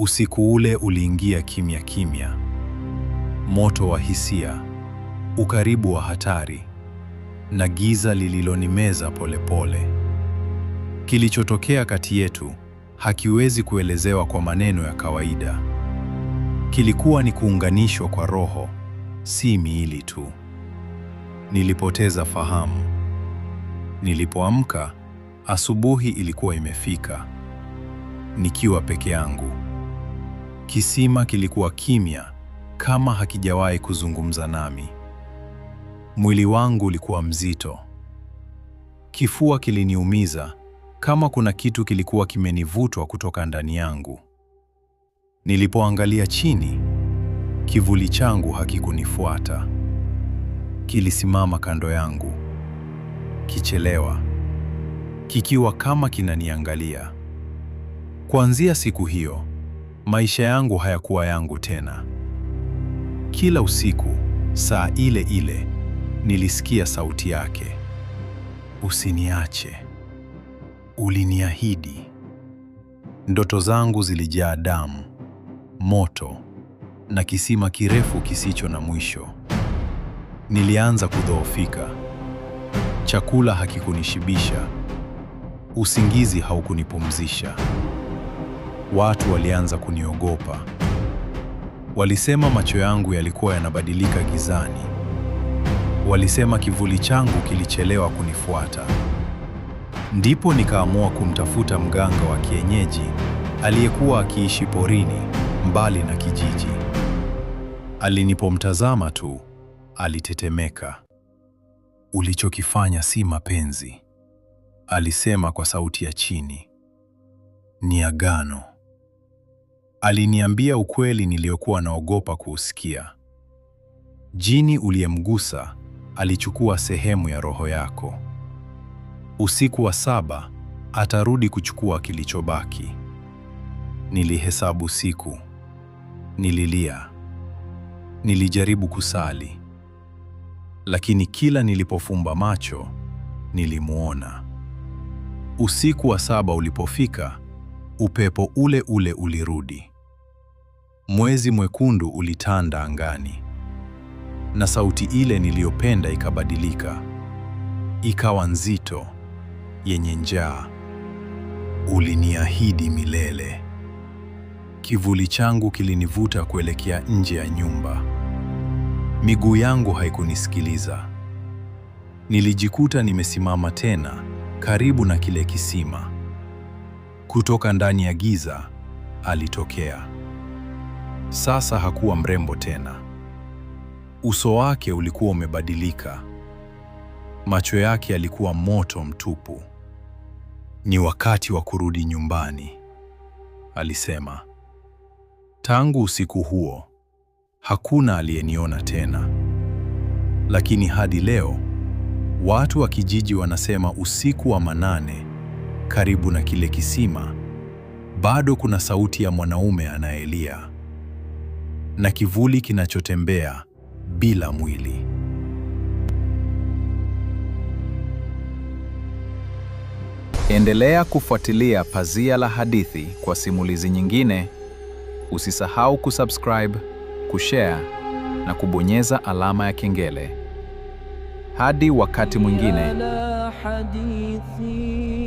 Usiku ule uliingia kimya kimya, moto wa hisia, ukaribu wa hatari na giza lililonimeza polepole. Kilichotokea kati yetu hakiwezi kuelezewa kwa maneno ya kawaida. Kilikuwa ni kuunganishwa kwa roho, si miili tu. Nilipoteza fahamu. Nilipoamka, asubuhi ilikuwa imefika. Nikiwa peke yangu. Kisima kilikuwa kimya kama hakijawahi kuzungumza nami. Mwili wangu ulikuwa mzito. Kifua kiliniumiza kama kuna kitu kilikuwa kimenivutwa kutoka ndani yangu. Nilipoangalia chini, kivuli changu hakikunifuata. Kilisimama kando yangu, kichelewa, kikiwa kama kinaniangalia. Kuanzia siku hiyo, maisha yangu hayakuwa yangu tena. Kila usiku, saa ile ile, nilisikia sauti yake. Usiniache. Uliniahidi. Ndoto zangu zilijaa damu, moto na kisima kirefu kisicho na mwisho. Nilianza kudhoofika. Chakula hakikunishibisha. Usingizi haukunipumzisha. Watu walianza kuniogopa. Walisema macho yangu yalikuwa yanabadilika gizani. Walisema kivuli changu kilichelewa kunifuata. Ndipo nikaamua kumtafuta mganga wa kienyeji aliyekuwa akiishi porini mbali na kijiji. Alinipomtazama tu, alitetemeka. Ulichokifanya si mapenzi, alisema kwa sauti ya chini. Ni agano. Aliniambia ukweli niliokuwa naogopa kuusikia. Jini uliyemgusa alichukua sehemu ya roho yako. Usiku wa saba atarudi kuchukua kilichobaki. Nilihesabu siku. Nililia. Nilijaribu kusali. Lakini kila nilipofumba macho, nilimuona. Usiku wa saba ulipofika, upepo ule ule ulirudi. Mwezi mwekundu ulitanda angani. Na sauti ile niliyopenda ikabadilika. Ikawa nzito, yenye njaa. Uliniahidi milele. Kivuli changu kilinivuta kuelekea nje ya nyumba. Miguu yangu haikunisikiliza. Nilijikuta nimesimama tena karibu na kile kisima. Kutoka ndani ya giza alitokea. Sasa hakuwa mrembo tena. Uso wake ulikuwa umebadilika. Macho yake yalikuwa moto mtupu. Ni wakati wa kurudi nyumbani, alisema. Tangu usiku huo, hakuna aliyeniona tena. Lakini hadi leo, watu wa kijiji wanasema usiku wa manane, karibu na kile kisima, bado kuna sauti ya mwanaume anayelia na kivuli kinachotembea bila mwili. Endelea kufuatilia Pazia la Hadithi kwa simulizi nyingine. Usisahau kusubscribe, kushare na kubonyeza alama ya kengele. Hadi wakati mwingine. يا حديثي.